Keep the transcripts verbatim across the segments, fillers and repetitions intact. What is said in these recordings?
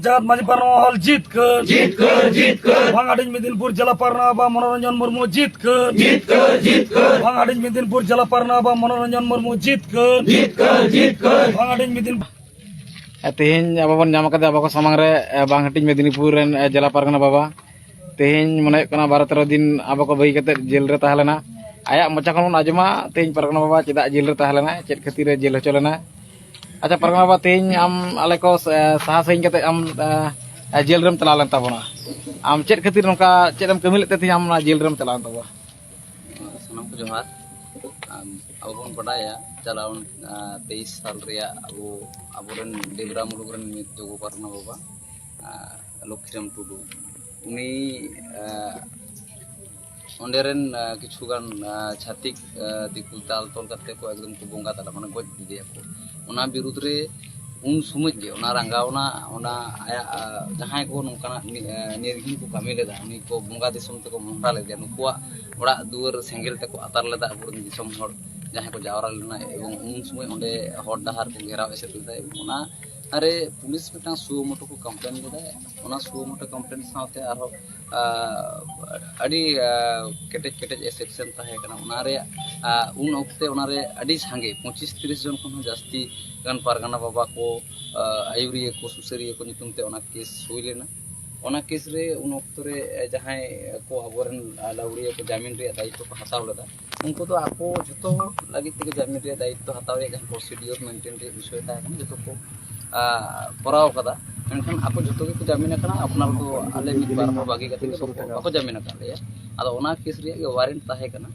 ᱡᱟᱦᱟᱸ ᱢᱟᱹᱡᱷᱤ ᱯᱟᱨᱜᱟᱱᱟ ᱦᱚᱞ ᱡᱤᱛᱠᱟᱹᱨ, ᱡᱤᱛᱠᱟᱹᱨ, ᱡᱤᱛᱠᱟᱹᱨ᱾ ᱵᱷᱟᱝ ᱦᱟᱹᱴᱤᱧ ᱢᱮᱫᱤᱱᱯᱩᱨ ᱡᱮᱞᱟ ᱯᱟᱨᱜᱟᱱᱟ ᱵᱟᱵᱟ ᱢᱚᱱᱳᱨᱚᱧᱡᱚᱱ ᱢᱩᱨᱢᱩ ᱡᱤᱛᱠᱟᱹᱨ, ᱡᱤᱛᱠᱟᱹᱨ, ᱡᱤᱛᱠᱟᱹᱨ᱾ ᱵᱷᱟᱝ ᱦᱟᱹᱴᱤᱧ ᱢᱮᱫᱤᱱᱯᱩᱨ ᱡᱮᱞᱟ ᱯᱟᱨᱜᱟᱱᱟ ᱵᱟᱵᱟ ᱢᱚᱱᱳᱨᱚᱧᱡᱚᱱ ᱢᱩᱨᱢᱩ ᱡᱤᱛᱠᱟᱹᱨ, ᱡᱤᱛᱠᱟᱹᱨ, ᱡᱤᱛᱠᱟᱹᱨ᱾ ᱵᱷᱟᱝ ᱦᱟᱹᱴᱤᱧ ᱢᱮᱫᱤᱱ ᱛᱮᱦᱮᱧ ᱟᱵᱚ ᱵᱚᱱ ᱧᱟᱢ ᱟᱠᱟᱫᱟ ᱟᱵᱚ ᱠᱚ ᱥᱟᱢᱟᱝ ᱨᱮ, ᱮ, ᱵᱷᱟᱝ ᱦᱟᱹᱴᱤᱧ ᱢᱮᱫᱤᱱᱤᱯᱩᱨ ᱨᱮᱱ, ᱮ, ᱡᱮᱞᱟ ᱯᱟᱨᱜᱟᱱᱟ ᱵᱟᱵᱟ᱾ ᱛᱮᱦᱮᱧ ᱢᱚᱱᱮ ᱦᱩᱭᱩᱜ ᱠᱟᱱᱟ ᱵᱟᱨᱚ ᱛᱮᱨᱚ ᱫᱤᱱ ᱟᱵᱚ ᱠᱚ ᱵᱟᱹᱜᱤ ᱠᱟᱛᱮ ᱡᱮᱞ ᱨᱮ ᱛᱟᱦᱮᱸ ᱞᱮᱱᱟ᱾ ᱟᱭᱟᱜ ᱢᱚᱪᱟ ᱠᱷᱚᱱ ᱵᱚᱱ ᱟᱸᱡᱚᱢᱟ ᱛᱮᱦᱮᱧ ᱯᱟᱨᱜᱟᱱᱟ ᱵᱟᱵᱟ ᱪᱮᱫᱟᱜ ᱡᱮᱞ ᱨᱮ ᱛᱟᱦᱮᱸ ᱞᱮᱱᱟ, ᱪᱮᱫ ᱠᱷᱟᱹᱛᱤᱨ ᱮ ᱡᱮᱞ ᱦᱚᱪᱚ ᱞᱮᱱᱟ᱾ ᱟᱪᱪᱷᱟ ᱯᱟᱨᱜᱟᱱᱟ ᱵᱟᱵᱟ, ᱛᱮᱦᱮᱧ ᱟᱢ ᱟᱞᱮ ᱠᱚ, ᱮ, ᱥᱟᱦᱟ ᱥᱟᱺᱜᱤᱧ ᱠᱟᱛᱮ ᱟᱢ, ᱮ, ᱮ, ᱡᱮᱞ ᱨᱮᱢ ᱪᱟᱞᱟᱣ ᱞᱮᱱ ᱛᱟᱵᱚᱱᱟ᱾ ᱟᱢ ᱪᱮᱫ ᱠᱷᱟᱹᱛᱤᱨ ᱱᱚᱝᱠᱟ, ᱪᱮᱫ ᱮᱢ ᱠᱟᱹᱢᱤ ᱞᱮᱫ ᱛᱮ ᱛᱮᱦᱮᱧ ᱟᱢ ᱚᱱᱟ ᱡᱮᱞ ᱨᱮᱢ ᱪᱟᱞᱟᱣ ᱮᱱ ᱛᱟᱵᱚᱱᱟ? ᱥᱟᱱᱟᱢ ᱠᱚ ᱡᱚᱦᱟᱨ᱾ ᱟᱢ, ᱟᱵᱚ ᱵᱚᱱ ᱵᱟᱰᱟᱭᱟ, ᱪᱟᱞᱟᱣ, ᱟ, ᱛᱮᱭᱤᱥ ᱥᱟᱞ ᱨᱮᱭᱟᱜ ᱟᱵᱚ, ᱟᱵᱚᱨᱮᱱ ᱰᱮᱵᱽᱨᱟ ᱢᱩᱞᱩᱠ ᱨᱮᱱ ᱢᱤᱫ ᱡᱳᱜᱚ ᱯᱟᱨᱜᱟᱱᱟ ᱵᱟᱵᱟ, ᱟ, ᱞᱚᱠᱠᱷᱤᱨᱟᱢ ᱴᱩᱰᱩ, ᱩᱱᱤ, ᱟ, ᱚᱸᱰᱮ ᱨᱮᱱ, ᱟ, ᱠᱤᱪᱷᱩ ᱜᱟᱱ, ᱟ, ᱪᱷᱟᱹᱛᱤᱠ, ᱟ, ᱫᱤᱠᱩ ᱫᱟᱞ ᱛᱚᱞ ᱠᱟᱛᱮ ᱠᱚ ᱮᱠᱫᱚᱢ ᱠᱚ ᱵᱚᱸᱜᱟ ᱛᱟᱞᱟ, ᱢᱟᱱᱮ ᱜᱚᱡ ᱠᱮᱫᱮᱭᱟ ᱠᱚ᱾ ᱚᱱᱟ ᱵᱤᱨᱩᱫᱽ ᱨᱮ ᱩᱱ ᱥᱚᱢᱚᱭ ᱜᱮ ᱚᱱᱟ ᱨᱟᱸᱜᱟᱣᱱᱟ, ᱚᱱᱟ ᱟᱭᱟᱜ, ᱟ, ᱡᱟᱦᱟᱸᱭ ᱠᱚ ᱱᱚᱝᱠᱟᱱᱟᱜ ᱱᱤ-, ᱟ, ᱱᱤᱨᱜᱷᱤᱱ ᱠᱚ ᱠᱟᱹᱢᱤ ᱞᱮᱫᱟ, ᱩᱱᱤ ᱠᱚ ᱵᱚᱸᱜᱟ ᱫᱤᱥᱚᱢ ᱛᱮᱠᱚ ᱢᱚᱦᱰᱟ ᱞᱮᱫᱮᱭᱟ, ᱱᱩᱠᱩᱣᱟᱜ ᱚᱲᱟᱜ ᱫᱩᱣᱟᱹᱨ ᱥᱮᱸᱜᱮᱞ ᱛᱮᱠᱚ ᱟᱛᱟᱨ ᱞᱮᱫᱟ ᱟᱵᱚᱨᱮᱱ ᱫᱤᱥᱚᱢ ᱦᱚᱲ ᱡᱟᱦᱟᱸᱭ ᱠᱚ ᱡᱟᱣᱨᱟ ᱞᱮᱱᱟ᱾ ᱮᱵᱚᱝ ᱩᱱ ᱥᱚᱢᱚᱭ ᱚᱸᱰᱮ ᱦᱚᱨ ᱰᱟᱦᱟᱨ ᱠᱚ ᱜᱷᱮᱨᱟᱣ ᱮᱥᱮᱫ ᱞᱮᱫᱟ, ᱮᱵᱚᱝ ᱚᱱᱟ ᱨᱮ ᱯᱩᱞᱤᱥ ᱢᱤᱫᱴᱟᱝ suo motu ᱠᱚ complain ᱞᱮᱫᱟ᱾ ᱚᱱᱟ suo motu complain ᱥᱟᱶᱛᱮ ᱟᱨᱦᱚᱸ, ᱟ, ᱟᱹᱰᱤ, ᱟ, ᱠᱮᱴᱮᱡ ᱠᱮᱴᱮᱡ section ᱛᱟᱦᱮᱸ ᱠᱟᱱᱟ᱾ ᱚᱱᱟ ᱨᱮᱭᱟᱜ, ᱟ, ᱩᱱ ᱚᱠᱛᱮ ᱚᱱᱟ ᱨᱮ ᱟᱹᱰᱤ ᱥᱟᱸᱜᱮ, ᱯᱚᱸᱪᱤᱥ ᱛᱤᱨᱤᱥ ᱡᱚᱱ ᱠᱷᱚᱱ ᱦᱚᱸ ᱡᱟᱹᱥᱛᱤ ᱜᱟᱱ ᱯᱟᱨᱜᱟᱱᱟ ᱵᱟᱵᱟ ᱠᱚ, ᱟ, ᱟᱹᱭᱩᱨᱤᱭᱟᱹ ᱠᱚ, ᱥᱩᱥᱟᱹᱨᱤᱭᱟᱹ ᱠᱚ ᱧᱩᱛᱩᱢ ᱛᱮ ᱚᱱᱟ case ᱦᱩᱭ ᱞᱮᱱᱟ᱾ ᱚᱱᱟ case ᱨᱮ ᱩᱱ ᱚᱠᱛᱚ ᱨᱮ ᱡᱟᱦᱟᱸᱭ ᱠᱚ ᱟᱵᱚᱨᱮᱱ, ᱟ, ᱞᱟᱹᱣᱲᱤᱭᱟᱹ ᱠᱚ ᱡᱟᱢᱤᱱ ᱨᱮᱭᱟᱜ ᱫᱟᱭᱤᱛᱛᱚ ᱠᱚ ᱦᱟᱛᱟᱣ ᱞᱮᱫᱟ, ᱩᱱᱠᱩ ᱫᱚ ᱟᱠᱚ ᱡᱷᱚᱛᱚ ᱞᱟᱹᱜᱤᱫ ᱛᱮᱜᱮ ᱡᱟᱢᱤᱱ ᱨᱮᱭᱟᱜ ᱫᱟᱭᱤᱛᱛᱚ ᱦᱟᱛᱟᱣ ᱨᱮᱭᱟᱜ ᱡᱟᱦᱟᱸ procedure maintain ᱨᱮᱭᱟᱜ ᱵᱤᱥᱚᱭ ᱛᱟᱦᱮᱸ ᱠᱟᱱᱟ, ᱡᱚᱛᱚ ᱠᱚ, ᱟ, ᱠᱚᱨᱟᱣ ᱠᱟᱫᱟ᱾ ᱢᱮᱱᱠᱷᱟᱱ ᱟᱠᱚ ᱡᱷᱚᱛᱚ ᱜᱮᱠᱚ ᱡᱟᱢᱤᱱ ᱟᱠᱟᱱᱟ, ᱟᱯᱱᱟᱨ ᱫᱚ ᱟᱞᱮ ᱢᱤᱫ ᱵᱟᱨ ᱦᱚᱲ ᱵᱟᱹᱜᱤ ᱠᱟᱛᱮ ᱜᱮ ᱵᱟᱠᱚ, ᱵᱟᱠᱚ ᱡᱟᱢᱤᱱ ᱟᱠᱟᱫ ᱞᱮᱭᱟ᱾ ᱟᱫᱚ ᱚᱱᱟ case ᱨᱮᱭᱟᱜ ᱜᱮ warrant ᱛᱟᱦᱮᱸ ᱠᱟᱱᱟ᱾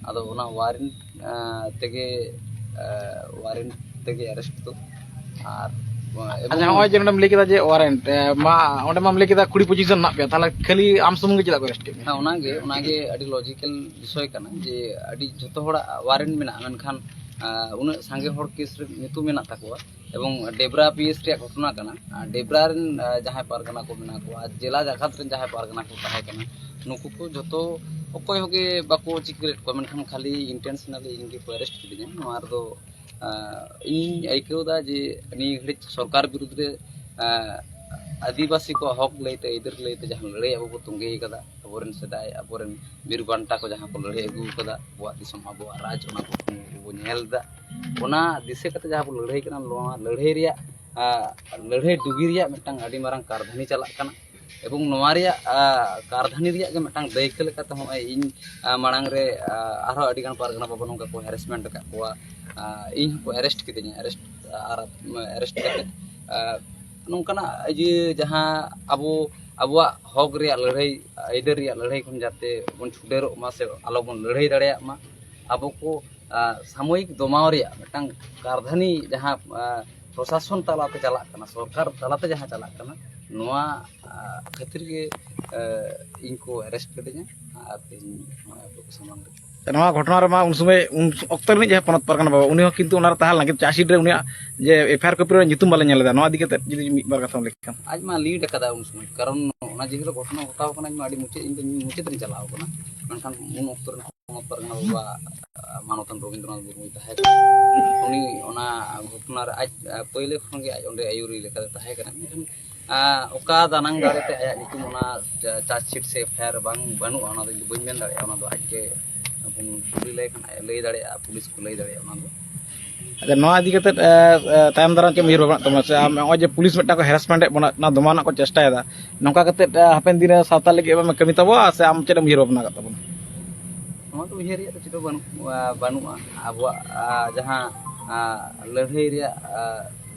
ᱟᱫᱚ ᱚᱱᱟ warrant, ᱟ, ᱛᱮᱜᱮ, ᱟ, warrant ᱛᱮᱜᱮ arrest ᱫᱚ᱾ ᱟᱨ, ᱟ, ᱟᱪᱪᱷᱟ, ᱮᱵᱚᱝ ᱱᱚᱜᱼᱚᱭ ᱡᱮ ᱱᱚᱰᱮᱢ ᱞᱟᱹᱭ ᱠᱮᱫᱟ ᱡᱮ warrant, ᱮ, ᱢᱟ, ᱚᱸᱰᱮ ᱢᱟᱢ ᱞᱟᱹᱭ ᱠᱮᱫᱟ ᱠᱩᱲᱤ ᱯᱚᱸᱪᱤᱥ ᱡᱚᱱ ᱢᱮᱱᱟᱜ ᱯᱮᱭᱟ, ᱛᱟᱦᱚᱞᱮ ᱠᱷᱟᱹᱞᱤ ᱟᱢ ᱥᱩᱢᱩᱝ ᱜᱮ ᱪᱮᱫᱟᱜ ᱠᱚ arrest ᱠᱮᱫ ᱢᱮᱭᱟ? ᱦᱮᱸ, ᱚᱱᱟᱜᱮ, ᱚᱱᱟᱜᱮ ᱟᱹᱰᱤ logical ᱵᱤᱥᱚᱭ ᱠᱟᱱᱟ ᱡᱮ ᱟᱹᱰᱤ ᱡᱷᱚᱛᱚ ᱦᱚᱲᱟᱜ warrant ᱢᱮᱱᱟᱜᱼᱟ, ᱢᱮᱱᱠᱷᱟᱱ, ᱟ, ᱩᱱᱟᱹᱜ ᱥᱟᱸᱜᱮ ᱦᱚᱲ case ᱨᱮ ᱧᱩᱛᱩᱢ ᱢᱮᱱᱟᱜ ᱛᱟᱠᱚᱣᱟ᱾ ᱮᱵᱚᱝ ᱰᱮᱵᱽᱨᱟ PS ᱨᱮᱭᱟᱜ ᱜᱷᱚᱴᱚᱱᱟ ᱠᱟᱱᱟ᱾ ᱟᱨ ᱰᱮᱵᱽᱨᱟ ᱨᱮᱱ, ᱟ, ᱡᱟᱦᱟᱸᱭ ᱯᱟᱨᱜᱟᱱᱟ ᱠᱚ ᱢᱮᱱᱟᱜ ᱠᱚᱣᱟ, ᱟᱨ ᱡᱮᱞᱟ ᱡᱟᱠᱟᱛ ᱨᱮᱱ ᱡᱟᱦᱟᱸᱭ ᱯᱟᱨᱜᱟᱱᱟ ᱠᱚ ᱛᱟᱦᱮᱸ ᱠᱟᱱᱟ, ᱱᱩᱠᱩ ᱠᱚ ᱡᱷᱚᱛᱚ ᱚᱠᱚᱭ ᱦᱚᱸᱜᱮ ᱵᱟᱠᱚ ᱪᱤᱠᱟᱹ ᱞᱮᱫ ᱠᱚᱣᱟ, ᱢᱮᱱᱠᱷᱟᱱ ᱠᱷᱟᱹᱞᱤ intentionally ᱤᱧ ᱜᱮᱠᱚ arrest ᱠᱤᱫᱤᱧᱟ᱾ ᱱᱚᱣᱟ ᱨᱮᱫᱚ, ᱟ, ᱤᱧ ᱟᱹᱭᱠᱟᱹᱣ ᱮᱫᱟ ᱡᱮ ᱱᱤᱭᱟᱹ ᱜᱷᱟᱹᱲᱤᱡ ᱥᱚᱨᱠᱟᱨ ᱵᱤᱨᱩᱫᱽ ᱨᱮ, ᱟ, ᱟᱹᱫᱤᱵᱟᱹᱥᱤ ᱠᱚᱣᱟᱜ ᱦᱚᱠ ᱞᱟᱹᱭᱛᱮ, ᱟᱹᱭᱫᱟᱹᱨ ᱞᱟᱹᱭᱛᱮ ᱡᱟᱦᱟᱸ ᱞᱟᱹᱲᱦᱟᱹᱭ ᱟᱵᱚ ᱵᱚ ᱛᱚᱸᱜᱮ ᱟᱠᱟᱫᱟ, ᱟᱵᱚᱨᱮᱱ ᱥᱮᱫᱟᱭ ᱟᱵᱚᱨᱮᱱ ᱵᱤᱨ ᱵᱟᱱᱴᱟ ᱠᱚ ᱡᱟᱦᱟᱸ ᱠᱚ ᱞᱟᱹᱲᱦᱟᱹᱭ ᱟᱹᱜᱩ ᱟᱠᱟᱫᱟ, ᱟᱵᱚᱣᱟᱜ ᱫᱤᱥᱚᱢ, ᱟᱵᱚᱣᱟᱜ ᱨᱟᱡᱽ, ᱚᱱᱟ ᱠᱚ ᱵᱚ ᱧᱮᱞ ᱮᱫᱟ᱾ ᱚᱱᱟ ᱫᱤᱥᱟᱹ ᱠᱟᱛᱮ ᱡᱟᱦᱟᱸ ᱵᱚ ᱞᱟᱹᱲᱦᱟᱹᱭ ᱠᱟᱱᱟ, ᱱᱚᱣᱟ ᱞᱟᱹᱲᱦᱟᱹᱭ ᱨᱮᱭᱟᱜ, ᱟᱸ, ᱞᱟᱹᱲᱦᱟᱹᱭ ᱰᱩᱜᱤ ᱨᱮᱭᱟᱜ ᱢᱤᱫᱴᱟᱝ ᱟᱹᱰᱤ ᱢᱟᱨᱟᱝ ᱠᱟᱨᱫᱷᱟᱹᱱᱤ ᱪᱟᱞᱟᱜ ᱠᱟᱱᱟ᱾ ᱮᱵᱚᱝ ᱱᱚᱣᱟ ᱨᱮᱭᱟᱜ, ᱟᱸ, ᱠᱟᱨᱫᱷᱟᱹᱱᱤ ᱨᱮᱭᱟᱜ ᱜᱮ ᱢᱤᱫᱴᱟᱝ ᱫᱟᱹᱭᱠᱟᱹ ᱞᱮᱠᱟᱛᱮ ᱦᱚᱸᱜᱼᱚᱭ ᱤᱧ, ᱟᱸ, ᱢᱟᱲᱟᱝ ᱨᱮ, ᱟᱸ, ᱟᱨᱦᱚᱸ ᱟᱹᱰᱤᱜᱟᱱ ᱯᱟᱨᱜᱟᱱᱟ ᱵᱟᱵᱟ ᱱᱚᱝᱠᱟ ᱠᱚ ᱦᱮᱨᱮᱥᱢᱮᱱᱴ ᱟᱠᱟᱫ ᱠᱚᱣᱟ᱾ ᱟᱸ, ᱤᱧ ᱦᱚᱸᱠᱚ ᱮᱨᱮᱥᱴ ᱠᱤᱫᱤᱧᱟ, ᱮᱨᱮᱥᱴ ᱟᱨ ᱮᱨᱮᱥᱴ ᱠᱟᱛᱮ, ᱟᱸ, ᱱᱚᱝᱠᱟᱱᱟᱜ ᱤᱭᱟᱹ ᱡᱟᱦᱟᱸ ᱟᱵᱚ, ᱟᱵᱚᱣᱟᱜ ᱦᱚᱠ ᱨᱮᱭᱟᱜ ᱞᱟᱹᱲᱦᱟᱹᱭ, ᱟᱹᱭᱫᱟᱹᱨ ᱨᱮᱭᱟᱜ ᱞᱟᱹᱲᱦᱟᱹᱭ ᱠᱷᱚᱱ ᱡᱟᱛᱮ ᱵᱚᱱ ᱪᱷᱩᱰᱟᱹᱨᱚᱜ ᱢᱟ ᱥᱮ ᱟᱞᱚ ᱵᱚᱱ ᱞᱟᱹᱲᱦᱟᱹᱭ ᱫᱟᱲᱮᱭᱟᱜ ᱢᱟ, ᱟᱵᱚ ᱠᱚ, ᱟᱸ, ᱥᱟᱢᱚᱭᱤᱠ ᱫᱚᱢᱟᱣ ᱨᱮᱭᱟᱜ ᱢᱤᱫᱴᱟᱝ ᱠᱟᱨᱫᱷᱟᱹᱱᱤ ᱡᱟᱦᱟᱸ, ᱟᱸ, ᱯᱨᱚᱥᱟᱥᱚᱱ ᱛᱟᱞᱟᱛᱮ ᱪᱟᱞᱟᱜ ᱠᱟᱱᱟ, ᱥᱚᱨᱠᱟᱨ ᱛᱟᱞᱟᱛᱮ ᱡᱟᱦᱟᱸ ᱪᱟᱞᱟᱜ ᱠᱟᱱᱟ, ᱱᱚᱣᱟ, ᱟᱸ, ᱠᱷᱟᱹᱛᱤᱨ ᱜᱮ, ᱟᱸ, ᱤᱧ ᱠᱚ ᱮᱨᱮᱥᱴ ᱠᱤᱫᱤᱧᱟ ᱟᱨ ᱛᱮᱦᱮᱧ ᱱᱚᱜᱼᱚᱭ ᱟᱯᱮ ᱠᱚ ᱥᱟᱢᱟᱝ ᱨᱮ᱾ ᱱᱚᱣᱟ ᱜᱷᱚᱴᱚᱱᱟ ᱨᱮᱢᱟ ᱩᱱ ᱥᱚᱢᱚᱭ, ᱩᱱ ᱚᱠᱛᱚ ᱨᱤᱱᱤᱡ ᱡᱟᱦᱟᱸ ᱯᱚᱱᱚᱛ ᱯᱟᱨᱜᱟᱱᱟ ᱵᱟᱵᱟ, ᱩᱱᱤ ᱦᱚᱸ ᱠᱤᱱᱛᱩ ᱚᱱᱟ ᱨᱮ ᱛᱟᱦᱮᱸ ᱞᱮᱱᱟ, ᱠᱤᱱᱛᱩ ᱪᱟᱨᱡᱽᱥᱤᱴ ᱨᱮ ᱩᱱᱤᱭᱟᱜ ᱡᱮ ᱮᱯᱷ ᱟᱭ ᱟᱨ ᱠᱚᱯᱤ ᱨᱮ ᱧᱩᱛᱩᱢ ᱵᱟᱞᱮ ᱧᱮᱞ ᱞᱮᱫᱟ᱾ ᱱᱚᱣᱟ ᱤᱫᱤ ᱠᱟᱛᱮ ᱡᱩᱫᱤ ᱢᱤᱫ ᱵᱟᱨ ᱠᱟᱛᱷᱟᱢ ᱞᱟᱹᱭ ᱠᱷᱟᱱ᱾ ᱟᱡ ᱢᱟ ᱞᱤᱰ ᱟᱠᱟᱫᱟ ᱩᱱ ᱥᱚᱢᱚᱭ, ᱠᱟᱨᱚᱱ ᱚᱱᱟ ᱡᱮᱦᱤᱞᱳᱜ ᱜᱷᱚᱴᱚᱱᱟ ᱜᱷᱚᱴᱟᱣ ᱠᱟᱱᱟ, ᱤᱧ ᱢᱟ ᱟᱹᱰᱤ ᱢᱩᱪᱟᱹᱫ, ᱤᱧ ᱫᱚ ᱢᱩᱪᱟᱹᱫ ᱨᱤᱧ ᱪᱟᱞᱟᱣ ᱠᱟᱱᱟ᱾ ᱢᱮᱱᱠᱷᱟᱱ ᱩᱱ ᱚᱠᱛᱚ ᱨᱮᱱ ᱯᱚᱱᱚᱛ ᱯᱟᱨᱜᱟᱱᱟ ᱵᱟᱵᱟ, ᱟᱸ, ᱢᱟᱱᱚᱛᱟᱱ ᱨᱚᱵᱤᱱᱫᱨᱚᱱᱟᱛᱷ ᱢᱩᱨᱢᱩᱭ ᱛᱟᱦᱮᱸ ᱠᱟᱱᱟ᱾ ᱩᱱᱤ ᱚᱱᱟ ᱜᱷᱚᱴᱚᱱᱟ ᱨᱮ ᱟᱡ, ᱟᱸ, ᱯᱳᱭᱞᱳ ᱠᱷᱚᱱ ᱜᱮ ᱟᱡ ᱚᱸᱰᱮ ᱟᱹᱭᱩᱨᱤ ᱞᱮᱠᱟᱛᱮ ᱛᱟᱦᱮᱸ ᱠᱟᱱᱟ᱾ ᱢᱮᱱᱠᱷᱟᱱ, ᱟᱸ, ᱚᱠᱟ ᱫᱟᱱᱟᱝ ᱫᱟᱨᱮ ᱛᱮ ᱟᱭᱟᱜ ᱧᱩᱛᱩᱢ ᱚᱱᱟ ᱪᱟ-, ᱪᱟᱨᱡᱽᱥᱤᱴ ᱥᱮ ᱮᱯᱷ ᱟᱭ ᱟᱨ ᱵᱟᱝ, ᱵᱟᱹᱱᱩᱜᱼᱟ, ᱚᱱᱟ ᱫᱚ ᱤᱧ ᱫᱚ ᱵᱟᱹᱧ ᱢᱮᱱ ᱫᱟᱲᱮᱭᱟᱜᱼᱟ᱾ ᱚᱱᱟ ᱫᱚ ᱟᱡ ᱜᱮ ᱵᱚᱱ ᱠᱩᱞᱤ ᱞᱟᱭ ᱠᱷᱟᱱ ᱟᱡ ᱮ ᱞᱟᱹᱭ ᱫᱟᱲᱮᱭᱟᱜᱼᱟ, ᱯᱩᱞᱤᱥ ᱠᱚ ᱞᱟᱹᱭ ᱫᱟᱲᱮᱭᱟᱜᱼᱟ ᱚᱱᱟ ᱫᱚ᱾ ᱟᱪᱪᱷᱟ, ᱱᱚᱣᱟ ᱤᱫᱤ ᱠᱟᱛᱮ, ᱮ, ᱮ, ᱛᱟᱭᱚᱢ ᱫᱟᱨᱟᱢ ᱪᱮᱫ ᱮᱢ ᱩᱭᱦᱟᱹᱨ ᱵᱷᱟᱵᱽᱱᱟᱜ ᱛᱟᱵᱚᱱᱟ? ᱥᱮ ᱟᱢ ᱱᱚᱜᱼᱚᱭ ᱡᱮ ᱯᱩᱞᱤᱥ ᱢᱤᱫᱴᱟᱝ ᱠᱚ ᱦᱮᱨᱟᱥᱢᱮᱱᱴ ᱮᱫ ᱵᱚᱱᱟ, ᱚᱱᱟ ᱫᱚᱢᱟᱣ ᱨᱮᱱᱟᱜ ᱠᱚ ᱪᱮᱥᱴᱟᱭᱮᱫᱟ, ᱱᱚᱝᱠᱟ ᱠᱟᱛᱮ, ᱮ, ᱦᱟᱯᱮᱱ ᱫᱤᱱ ᱨᱮ ᱥᱟᱶᱛᱟ ᱞᱟᱹᱜᱤᱫ ᱮᱢ ᱠᱟᱹᱢᱤ ᱛᱟᱵᱚᱣᱟ ᱥᱮ ᱟᱢ ᱪᱮᱫ ᱮᱢ ᱩᱭᱦᱟᱹᱨ ᱵᱷᱟᱵᱽᱱᱟ ᱟᱠᱟᱫ ᱛᱟᱵᱚᱱᱟ? ᱱᱚᱣᱟ ᱫᱚ ᱩᱭᱦᱟᱹᱨ ᱨᱮᱭᱟᱜ ᱫᱚ ᱪᱮᱫ ᱦᱚᱸ ᱵᱟᱹᱱᱩᱜ, ᱟ, ᱵᱟᱹᱱᱩᱜᱼᱟ᱾ ᱟᱵᱚᱣᱟᱜ, ᱟ, ᱡᱟᱦᱟᱸ, ᱟ, ᱞᱟᱹᱲᱦᱟᱹᱭ ᱨᱮᱭᱟᱜ, ᱟ,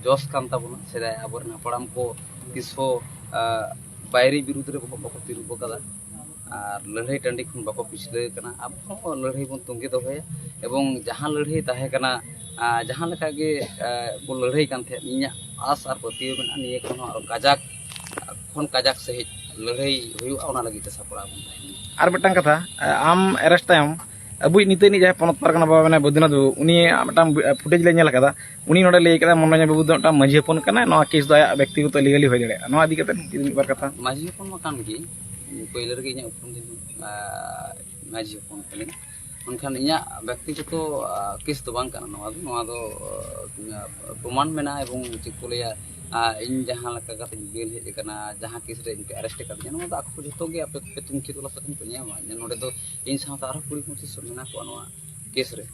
ᱡᱚᱥ ᱠᱟᱱ ᱛᱟᱵᱚᱱᱟ, ᱥᱮᱫᱟᱭ ᱟᱵᱚᱨᱮᱱ ᱦᱟᱯᱲᱟᱢ ᱠᱚ ᱛᱤᱥ ᱦᱚᱸ, ᱟ, ᱵᱟᱭᱨᱤ ᱵᱤᱨᱩᱫᱽ ᱨᱮ ᱵᱚᱦᱚᱜ ᱵᱟᱠᱚ ᱛᱤᱨᱩᱵ ᱟᱠᱟᱫᱟ ᱟᱨ ᱞᱟᱹᱲᱦᱟᱹᱭ ᱴᱟᱺᱰᱤ ᱠᱷᱚᱱ ᱵᱟᱠᱚ ᱯᱤᱪᱷᱞᱟᱹ ᱟᱠᱟᱱᱟ᱾ ᱟᱵᱚ ᱦᱚᱸ ᱞᱟᱹᱲᱦᱟᱹᱭ ᱵᱚᱱ ᱛᱚᱸᱜᱮ ᱫᱚᱦᱚᱭᱟ ᱮᱵᱚᱝ ᱡᱟᱦᱟᱸ ᱞᱟᱹᱲᱦᱟᱹᱭ ᱛᱟᱦᱮᱸ ᱠᱟᱱᱟ, ᱟ, ᱡᱟᱦᱟᱸ ᱞᱮᱠᱟ ᱜᱮ, ᱟ, ᱵᱚᱱ ᱞᱟᱹᱲᱦᱟᱹᱭ ᱠᱟᱱ ᱛᱟᱦᱮᱸᱫ, ᱤᱧᱟᱹᱜ ᱟᱥ ᱟᱨ ᱯᱟᱹᱛᱭᱟᱹᱣ ᱢᱮᱱᱟᱜᱼᱟ, ᱱᱤᱭᱟᱹ ᱠᱷᱚᱱ ᱦᱚᱸ ᱟᱨᱚ ᱠᱟᱡᱟᱠ ᱠᱷᱚᱱ ᱠᱟᱡᱟᱠ ᱥᱟᱺᱦᱤᱡ ᱞᱟᱹᱲᱦᱟᱹᱭ ᱦᱩᱭᱩᱜᱼᱟ, ᱚᱱᱟ ᱞᱟᱹᱜᱤᱫ ᱛᱮ ᱥᱟᱯᱲᱟᱣ ᱵᱚᱱ ᱛᱟᱦᱮᱱᱟ᱾ ᱟᱨ ᱢᱤᱫᱴᱟᱝ ᱠᱟᱛᱷᱟ, ᱟᱢ ᱮᱨᱮᱥᱴ ᱛᱟᱭᱚᱢ ᱟᱵᱚᱭᱤᱡ ᱱᱤᱛᱚᱜ ᱨᱤᱱᱤᱡ ᱡᱟᱦᱟᱸᱭ ᱯᱚᱱᱚᱛ ᱯᱟᱨᱜᱟᱱᱟ ᱵᱟᱵᱟ ᱢᱮᱱᱟᱭᱟ, ᱵᱳᱭᱫᱚᱱᱟᱛᱷ ᱵᱟᱵᱩ, ᱩᱱᱤᱭᱟᱜ ᱢᱤᱫᱴᱟᱝ ᱯᱷᱩᱴᱮᱡᱽ ᱞᱮ ᱧᱮᱞ ᱟᱠᱟᱫᱟ᱾ ᱩᱱᱤ ᱱᱚᱰᱮ ᱞᱟᱹᱭ ᱠᱮᱫᱟ, ᱢᱚᱱᱳᱨᱚᱧᱡᱚᱱ ᱵᱟᱵᱩ ᱫᱚ ᱢᱤᱫᱴᱟᱝ ᱢᱟᱹᱡᱷᱤ ᱦᱚᱯᱚᱱ ᱠᱟᱱᱟᱭ, ᱱᱚᱣᱟ ᱠᱮᱥ ᱫᱚ ᱟᱭᱟᱜ ᱵᱮᱠᱛᱤᱜᱚᱛᱚ ᱞᱤᱜᱟᱞᱤ ᱦᱩᱭ ᱫᱟᱲᱮᱭᱟᱜᱼᱟ᱾ ᱱᱚᱣᱟ ᱤᱫᱤ ᱠᱟᱛᱮ ᱡᱩᱫᱤ ᱢᱤᱫ ᱵᱟᱨ ᱠᱟᱛᱷᱟ᱾ ᱢᱟᱹᱡᱷᱤ ᱦᱚᱯᱚᱱ ᱢᱟ ᱠᱟᱱ ᱜᱮ, ᱯᱳᱭᱞᱳ ᱨᱮᱜᱮ ᱤᱧᱟᱹᱜ ᱩᱯᱨᱩᱢ ᱫᱚ, ᱟᱸ, ᱢᱟᱹᱡᱷᱤ ᱦᱚᱯᱚᱱ ᱠᱟᱹᱱᱟᱹᱧ᱾ ᱢᱮᱱᱠᱷᱟᱱ ᱤᱧᱟᱹᱜ ᱵᱮᱠᱛᱤᱜᱚᱛᱚ, ᱟᱸ, ᱠᱮᱥ ᱫᱚ ᱵᱟᱝ ᱠᱟᱱᱟ ᱱᱚᱣᱟ ᱫᱚ᱾ ᱱᱚᱣᱟ ᱫᱚ, ᱟᱸ, ᱯᱨᱚᱢᱟᱱ ᱢᱮᱱᱟᱜᱼᱟ ᱮᱵᱚᱝ ᱪᱮᱫ ᱠᱚ ᱞᱟᱹᱭᱟ, ᱟᱨ ᱤᱧ ᱡᱟᱦᱟᱸ ᱞᱮᱠᱟ ᱠᱟᱛᱮᱧ ᱵᱮᱞ ᱦᱮᱡ ᱟᱠᱟᱱᱟ, ᱡᱟᱦᱟᱸ ᱠᱮᱥ ᱨᱮ ᱤᱧ ᱠᱚ ᱮᱨᱮᱥᱴ ᱟᱠᱟᱫᱤᱧᱟ, ᱱᱚᱣᱟ ᱫᱚ ᱟᱠᱚ ᱠᱚ ᱡᱷᱚᱛᱚ ᱜᱮ ᱟᱯᱮ ᱠᱚᱯᱮ ᱛᱩᱱᱠᱷᱤ ᱛᱚᱞᱟᱥ ᱞᱮᱠᱷᱟᱱ ᱯᱮ ᱧᱟᱢᱟ᱾ ᱱᱚᱰᱮ ᱫᱚ ᱤᱧ ᱥᱟᱶᱛᱮ ᱟᱨᱦᱚᱸ ᱠᱩᱲᱤ ᱯᱚᱸᱪᱤᱥ ᱦᱚᱲ ᱢᱮᱱᱟᱜ ᱠᱚᱣᱟ ᱱᱚᱣᱟ ᱠᱮᱥ ᱨᱮ᱾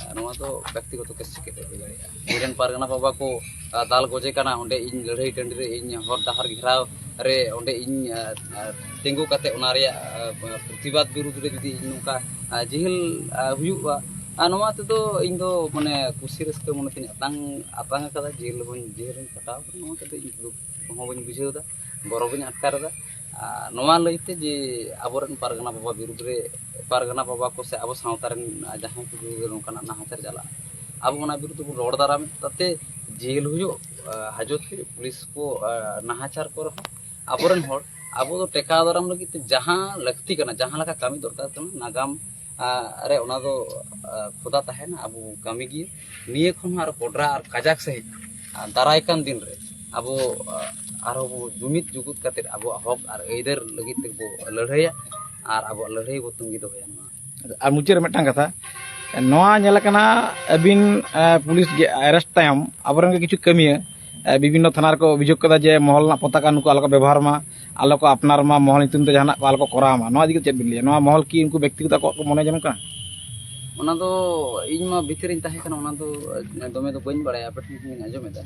ᱟᱨ ᱱᱚᱣᱟ ᱫᱚ ᱵᱮᱠᱛᱤᱜᱚᱛᱚ ᱠᱮᱥ ᱪᱤᱠᱟᱹᱛᱮ ᱦᱩᱭ ᱫᱟᱲᱮᱭᱟᱜᱼᱟ? ᱤᱧᱨᱮᱱ ᱯᱟᱨᱜᱟᱱᱟ ᱵᱟᱵᱟ ᱠᱚ ᱟᱨ, ᱫᱟᱞ ᱜᱚᱡᱮ ᱠᱟᱱᱟ, ᱚᱸᱰᱮ ᱤᱧ ᱞᱟᱹᱲᱦᱟᱹᱭ ᱴᱟᱺᱰᱤ ᱨᱮ, ᱤᱧ ᱦᱚᱨ ᱰᱟᱦᱟᱨ ᱜᱷᱮᱨᱟᱣ ᱨᱮ, ᱚᱸᱰᱮ ᱤᱧ ᱟᱨ, ᱟᱨ, ᱛᱤᱸᱜᱩ ᱠᱟᱛᱮ ᱚᱱᱟ ᱨᱮᱭᱟᱜ ᱟᱨ, ᱯᱨᱚᱛᱤᱵᱟᱫ ᱵᱤᱨᱩᱫᱽ ᱨᱮ ᱡᱩᱫᱤ ᱤᱧ ᱱᱚᱝᱠᱟ ᱟᱨ, ᱡᱮᱦᱮᱞ ᱟᱨ, ᱦᱩᱭᱩᱜᱼᱟ, ᱟᱨ ᱱᱚᱣᱟ ᱛᱮᱫᱚ ᱤᱧ ᱫᱚ ᱢᱟᱱᱮ ᱠᱩᱥᱤ ᱨᱟᱹᱥᱠᱟᱹ ᱢᱚᱱᱮ ᱛᱤᱧ ᱟᱛᱟᱝ ᱟᱛᱟᱝ ᱟᱠᱟᱫᱟ, ᱡᱮᱦᱮᱞ ᱦᱚᱸᱧ ᱡᱮᱦᱮᱞ ᱦᱚᱸᱧ ᱠᱟᱴᱟᱣ ᱟᱠᱟᱫᱟ᱾ ᱱᱚᱣᱟ ᱛᱮᱫᱚ ᱤᱧ ᱫᱩᱠ ᱦᱚᱸ ᱵᱟᱹᱧ ᱵᱩᱡᱷᱟᱹᱣ ᱮᱫᱟ, ᱜᱚᱨᱚᱵᱤᱧ ᱟᱴᱠᱟᱨ ᱮᱫᱟ᱾ ᱟᱨ ᱱᱚᱣᱟ ᱞᱟᱹᱭᱛᱮ ᱡᱮ ᱟᱵᱚᱨᱮᱱ ᱯᱟᱨᱜᱟᱱᱟ ᱵᱟᱵᱟ ᱵᱤᱨᱩᱫᱽ ᱨᱮ, ᱯᱟᱨᱜᱟᱱᱟ ᱵᱟᱵᱟ ᱠᱚ ᱥᱮ ᱟᱵᱚ ᱥᱟᱶᱛᱟ ᱨᱮᱱ ᱡᱟᱦᱟᱸᱭ ᱠᱚ ᱵᱤᱨᱩᱫᱽ ᱨᱮ ᱱᱚᱝᱠᱟᱱᱟᱜ ᱱᱟᱦᱟᱪᱟᱨ ᱪᱟᱞᱟᱜᱼᱟ, ᱟᱵᱚ ᱚᱱᱟ ᱵᱤᱨᱩᱫᱽ ᱨᱮᱵᱚᱱ ᱨᱚᱲ ᱫᱟᱨᱟᱢ ᱮᱫ ᱛᱟᱛᱮ ᱡᱮᱞ ᱦᱩᱭᱩᱜ, ᱟᱨ ᱦᱟᱡᱚᱛ ᱦᱩᱭᱩᱜ, ᱯᱩᱞᱤᱥ ᱠᱚ ᱟᱨ ᱱᱟᱦᱟᱪᱟᱨ ᱠᱚ ᱨᱮᱦᱚᱸ ᱟᱵᱚᱨᱮᱱ ᱦᱚᱲ ᱟᱵᱚ ᱫᱚ ᱴᱮᱠᱟᱣ ᱫᱟᱨᱟᱢ ᱞᱟᱹᱜᱤᱫ ᱛᱮ ᱡᱟᱦᱟᱸ ᱞᱟᱹᱠᱛᱤ ᱠᱟᱱᱟ, ᱡᱟᱦᱟᱸ ᱞᱮᱠᱟ ᱠᱟᱹᱢᱤ ᱫᱚᱨᱠᱟᱨ ᱠᱟᱱᱟ, ᱱᱟᱜᱟᱢ ᱟᱨ ᱨᱮ ᱚᱱᱟ ᱫᱚ ᱟᱨ ᱠᱷᱚᱫᱟ ᱛᱟᱦᱮᱱᱟ, ᱟᱵᱚ ᱠᱟᱹᱢᱤ ᱜᱮ᱾ ᱱᱤᱭᱟᱹ ᱠᱷᱚᱱ ᱦᱚᱸ ᱟᱨᱚ ᱠᱚᱰᱨᱟ ᱟᱨ ᱠᱟᱡᱟᱠ ᱥᱟᱺᱦᱤᱡ ᱟᱨ ᱫᱟᱨᱟᱭ ᱠᱟᱱ ᱫᱤᱱ ᱨᱮ ᱟᱵᱚ ᱟᱨᱦᱚᱸ ᱵᱚ ᱡᱩᱢᱤᱫ ᱡᱩᱜᱩᱫ ᱠᱟᱛᱮ ᱟᱵᱚᱣᱟᱜ ᱦᱚᱠ ᱟᱨ ᱟᱹᱭᱫᱟᱹᱨ ᱞᱟᱹᱜᱤᱫ ᱛᱮᱵᱚ ᱞᱟᱹᱲᱦᱟᱹᱭᱟ ᱟᱨ ᱟᱵᱚᱣᱟᱜ ᱞᱟᱹᱲᱦᱟᱹᱭ ᱵᱚ ᱛᱩᱸᱜᱤ ᱫᱚᱦᱚᱭᱟ᱾ ᱱᱚᱣᱟ ᱟᱨ ᱢᱩᱪᱟᱹᱫ ᱨᱮ ᱢᱤᱫᱴᱟᱝ ᱠᱟᱛᱷᱟ, ᱱᱚᱣᱟ ᱧᱮᱞ ᱟᱠᱟᱱᱟ ᱟᱹᱵᱤᱱ ᱟᱨ ᱯᱩᱞᱤᱥ ᱜᱮ ᱮᱨᱮᱥᱴ ᱛᱟᱭᱚᱢ ᱟᱵᱚᱨᱮᱱ ᱜᱮ ᱠᱤᱪᱷᱩ ᱠᱟᱹᱢᱤᱭᱟᱹ ᱟᱨ ᱵᱤᱵᱷᱤᱱᱱᱚ ᱛᱷᱟᱱᱟ ᱨᱮᱠᱚ ᱚᱵᱷᱤᱡᱳᱜᱽ ᱠᱟᱫᱟ ᱡᱮ ᱢᱚᱦᱚᱞ ᱨᱮᱱᱟᱜ ᱯᱚᱛᱟᱠᱟ ᱱᱩᱠᱩ ᱟᱞᱚ ᱠᱚ ᱵᱮᱵᱚᱦᱟᱨ ᱢᱟ, ᱟᱞᱚ ᱠᱚ ᱟᱯᱱᱟᱨ ᱢᱟ, ᱢᱚᱦᱚᱞ ᱧᱩᱛᱩᱢ ᱛᱮ ᱡᱟᱦᱟᱱᱟᱜ ᱠᱚ ᱟᱞᱚ ᱠᱚ ᱠᱚᱨᱟᱣ ᱢᱟ, ᱱᱚᱣᱟ ᱤᱫᱤ ᱠᱟᱛᱮ ᱪᱮᱫ ᱵᱤᱱ ᱞᱟᱹᱭᱟ? ᱱᱚᱣᱟ ᱢᱚᱦᱚᱞ ᱠᱤ ᱩᱱᱠᱩ ᱵᱮᱠᱛᱤᱜᱚᱛᱚ ᱟᱠᱚᱣᱟᱜ ᱠᱚ ᱢᱚᱱᱮ ᱡᱚᱝ ᱠᱟᱱᱟ? ᱚᱱᱟ ᱫᱚ ᱤᱧ ᱢᱟ ᱵᱷᱤᱛᱤᱨ ᱨᱤᱧ ᱛᱟᱦᱮᱸ ᱠᱟᱱᱟ, ᱚᱱᱟ ᱫᱚ ᱫᱚᱢᱮ ᱫᱚ ᱵᱟᱹᱧ ᱵᱟᱲᱟᱭᱟ, ᱟᱯᱮ ᱴᱷᱮᱱ ᱠᱷᱚᱱᱤᱧ ᱟᱸᱡᱚᱢᱮᱫᱟ᱾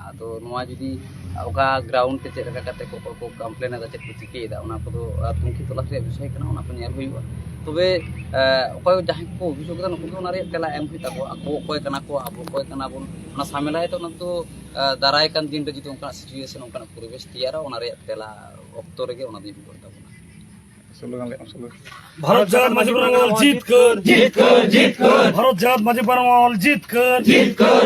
ᱟᱫᱚ ᱱᱚᱣᱟ ᱡᱩᱫᱤ ᱚᱠᱟ ᱜᱨᱟᱣᱩᱱᱰ ᱛᱮ ᱪᱮᱫ ᱞᱮᱠᱟ ᱠᱟᱛᱮ ᱠᱚ, ᱚᱠᱚᱭ ᱠᱚ ᱠᱚᱢᱯᱞᱮᱱ ᱮᱫᱟ, ᱪᱮᱫ ᱠᱚ ᱪᱤᱠᱟᱹᱭᱮᱫᱟ, ᱚᱱᱟ ᱠᱚᱫᱚ ᱟᱨ ᱛᱩᱱᱠᱷᱤ ᱛᱚᱞᱟᱥ ᱨᱮᱭᱟᱜ ᱵᱤᱥᱚᱭ ᱠᱟᱱᱟ, ᱚᱱᱟ ᱠᱚ ᱧᱮᱞ ᱦᱩᱭᱩᱜᱼᱟ᱾ ᱛᱚᱵᱮ ᱟᱨ ᱚᱠᱚᱭ ᱡᱟᱦᱟᱸᱭ ᱠᱚ ᱚᱵᱷᱤᱡᱳᱜᱽ ᱮᱫᱟ, ᱱᱩᱠᱩ ᱫᱚ ᱚᱱᱟ ᱨᱮᱭᱟᱜ ᱛᱮᱞᱟ ᱮᱢ ᱦᱩᱭᱩᱜ ᱛᱟᱠᱚᱣᱟ, ᱟᱠᱚ ᱚᱠᱚᱭ ᱠᱟᱱᱟ ᱠᱚ, ᱟᱵᱚ ᱚᱠᱚᱭ ᱠᱟᱱᱟ ᱵᱚᱱ, ᱚᱱᱟ ᱥᱟᱢᱮᱞᱟᱭ ᱛᱮ᱾ ᱚᱱᱟ ᱫᱚ ᱟᱨ ᱫᱟᱨᱟᱭ ᱠᱟᱱ ᱫᱤᱱ ᱨᱮ ᱡᱩᱫᱤ ᱚᱱᱠᱟᱱᱟᱜ ᱥᱤᱪᱩᱭᱮᱥᱚᱱ, ᱚᱱᱠᱟᱱᱟᱜ ᱯᱚᱨᱤᱵᱮᱥ ᱛᱮᱭᱟᱨᱟ, ᱚᱱᱟ ᱨᱮᱭᱟᱜ ᱛᱮᱞᱟ ᱚᱠᱛᱚ ᱨᱮᱜᱮ ᱚᱱᱟ ᱫᱚᱧ ᱨᱩᱣᱟᱹᱲ ᱛᱟᱵᱚᱱᱟ᱾ ᱥᱞᱳᱜᱟᱱ ᱞᱟᱹᱭ ᱢᱮ, ᱥᱞᱳᱜᱟᱱ᱾ ᱵᱷᱟᱨᱚᱛ ᱡᱟᱠᱟᱛ ᱢᱟᱹᱡᱷᱤ ᱯᱟᱨᱜᱟᱱᱟ ᱢᱚᱦᱚᱞ ᱡᱤᱛᱠᱟᱹᱨ, ᱡᱤᱛᱠᱟᱹᱨ, ᱡᱤᱛᱠᱟᱹᱨ᱾ ᱵᱷᱟᱨᱚᱛ ᱡᱟᱠᱟᱛ ᱢᱟᱹᱡᱷᱤ ᱯᱟᱨᱜᱟᱱᱟ ᱢᱚᱦᱚᱞ ᱡᱤᱛᱠᱟᱹᱨ, ᱡᱤᱛᱠᱟᱹᱨ᱾